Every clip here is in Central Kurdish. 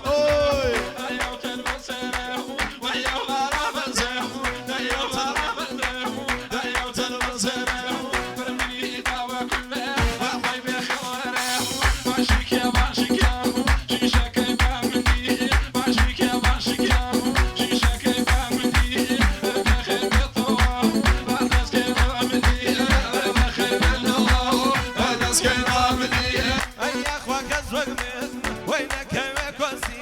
ئۆی. ئەی یاخوا کەس وەک من وەی نەکەوێ کۆسی،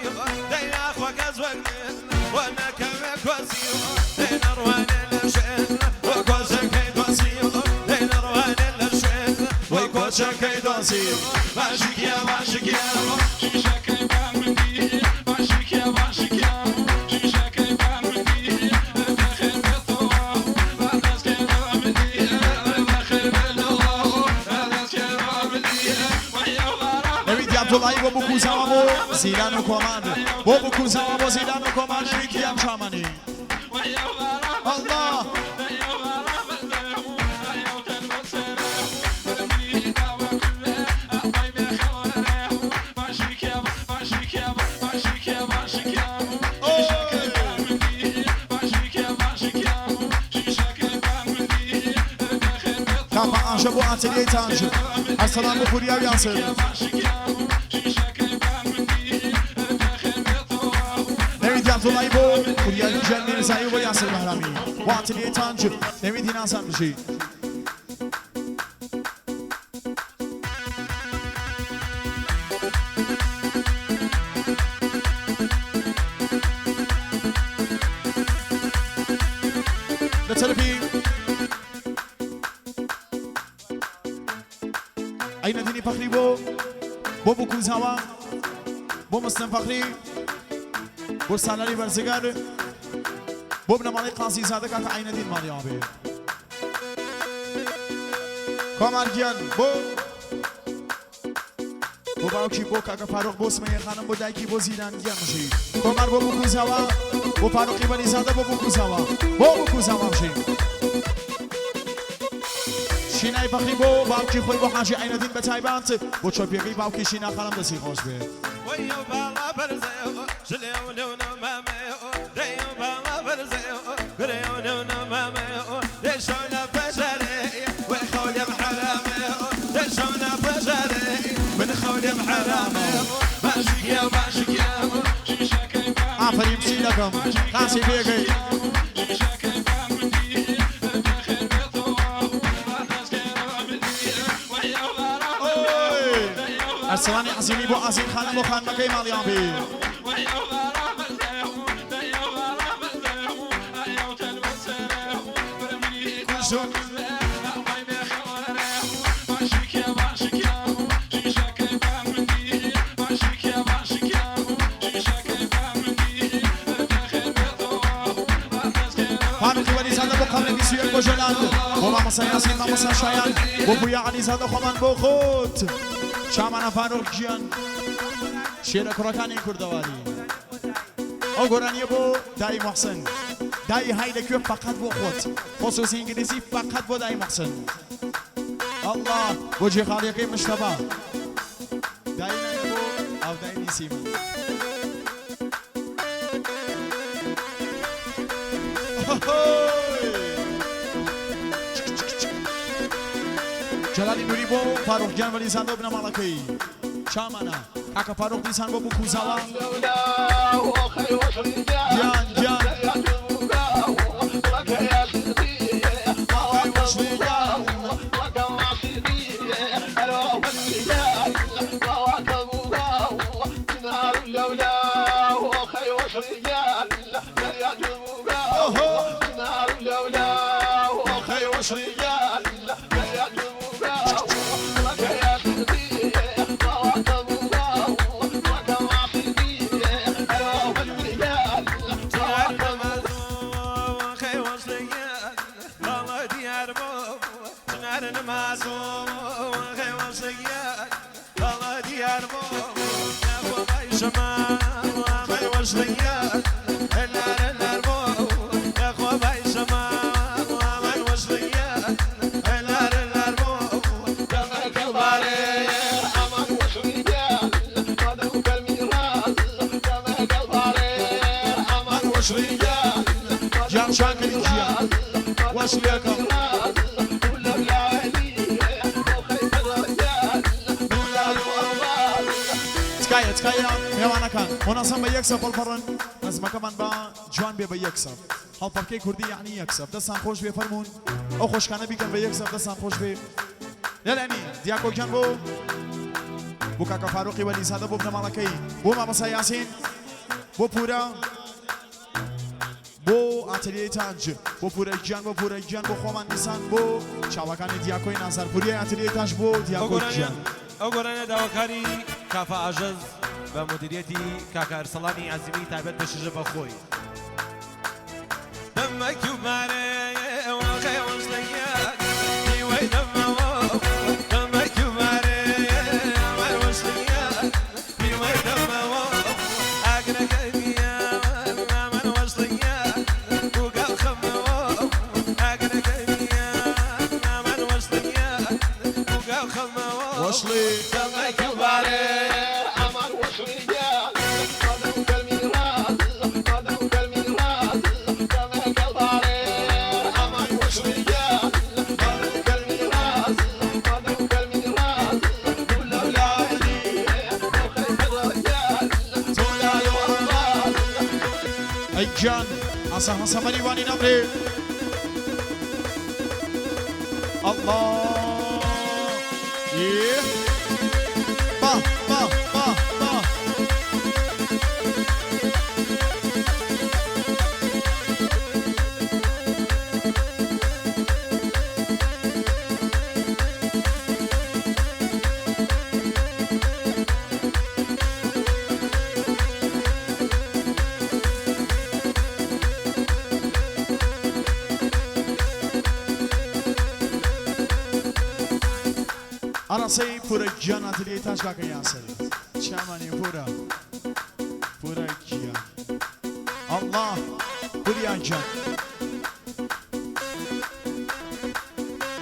دەی یاخوا کەس وەک من وە نەکەوێ کۆسی، دەی نەڕوانێ لە شوێن وە کۆچەکەی دۆزی، دەی نەڕوانێ لە شوێن وەی کۆچەکەی دۆزی. باشکیا باشکیا نەوید عەبدوڵڵاهی بۆ بکوزاوە بۆ زیلان و کۆمان، بۆ بکوزاوە بۆ زیلان و کۆمان شریکیان چامانی. الله. کاپا ئاژە بۆ ئاتلیەی تاج، ئەرسەلان بۆ پوریا و یاسر. نەوید عەبدوڵڵاهی بۆ پوریا گیان میرزایی و بۆ یاسر بەهرامی بۆ ئاتلیەی تاج. نەویدی نازان بژی. لە تەرەفی عینەدینی فەخری بۆ بکوزاوە، بۆ مسلم فەخری، بۆ سالاری بەرزگار، بۆ بنەماڵەی قازی زادە کاکە عینەدین ماڵیان بێ. کۆمار گیان بۆ باوکی، بۆ کاکە فاروق، بۆ سمەیە خانم، بۆ دایکی، بۆ زیلان گیان بژی. کۆمار بۆ بکوزاوە، بۆ فاروقی وەلیزادە، بۆ بکوزاوە، بۆ بکوزاوە بژی. شینای فەخری بۆ باوکی خۆی، بۆ حاجی عینەدین بە تایبەت، بۆ چۆپیەکەی باوکی شینا خانم دەستی خۆش بێ. وەیەو باڵا بەرزەیەو ژلێو لەو نەمامەیەو، دەیەو باڵا بەرزەیەو گرێو لەو نەمامەیەو، دەشەو لە پەژارێ وەی خەولێم حەرامەیەو، دەشەو لە پەژارێ من خەولێم حەرامەیەو. باشکیا باشکیا ئافەرین پشیلەکەم خاسی پێکەی. ئەرسەلانی عەزیمی بۆ ئازین خانم، بۆ خانمەکەی ماڵیان بێ. فاروقی وەلیزادە بۆ قەرنی 21، بۆ جەلال، بۆ مامۆستا یاسین، مامۆستا شایان، بۆ پویا عەلیزادە، خۆمان بۆ خۆت چامانە فاروق گیان، شێرە کوڕەکانی کوردەواری. ئەو گۆرانیە بۆ دایی محسن. دایی های لەکوێ؟ فقط بۆ خۆت، خۆسوسی ئینگلیزی فقط بۆ دایی محسن. الله، بۆ جێخاڵیەکەی مشتەبا. دایی نایە بۆ ئاودای نیسیمە. جەلالی نوری بۆ فاروق گیان وەلیزادە و بنەماڵەکەی چامانە. کاکە فاروق دیسان بۆ بکوزاوە گیان گیان. وەشلیەکەم. تکایە تکایە مێوانەکان مۆناسەم بە یەک سەف هەڵپەڕن، نەزمەکەمان با جوان بێ بە یەک سەف. هەڵپەڕکێی کوردی یەعنی یەک سەف. دەستان خۆش بێ فەرموون ئەو خۆشکانە بیکەن بە یەک سەف دەستان خۆش بێ. لەلانی دیاکۆ گیان بۆ بۆ کاکە فاروقی وەلیزادە بۆ بنەماڵەکەی بۆ مامۆستا یاسین بۆ پورە بۆ ئاتەلیەی تاج بۆ پورە گیان بۆ پورە گیان بۆ خۆمان دیسان بۆ چاوەکانی دیاکۆی نازار پوریای ئاتەلیەی تاج بۆ دیاکۆ گیان. ئەو گۆرانیە داواکاری کافە ئاژەز بە مودیریەتی کاکە ئەرسەڵانی عەزیمی تایبەت بە شژە بە خۆی. وەشڵی. ئەی گیان ئاسا هەسە مەریوانی نەمرێ ئەڵڵا یێ با با با با. ئاراسی پورە گیان ئاتلیەی تاج کاکە یاسر چامانی پورە پورە گیان ئەڵڵا پوریان گیان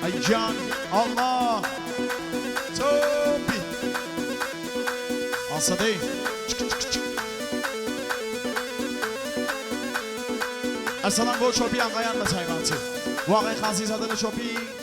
ئەی گیان ئەڵڵا تۆپی ئاسەدەی ئەرسەلان بۆ چۆپی ئاغایان بە تایبەتی واقعی قازیزادە لە چۆپی.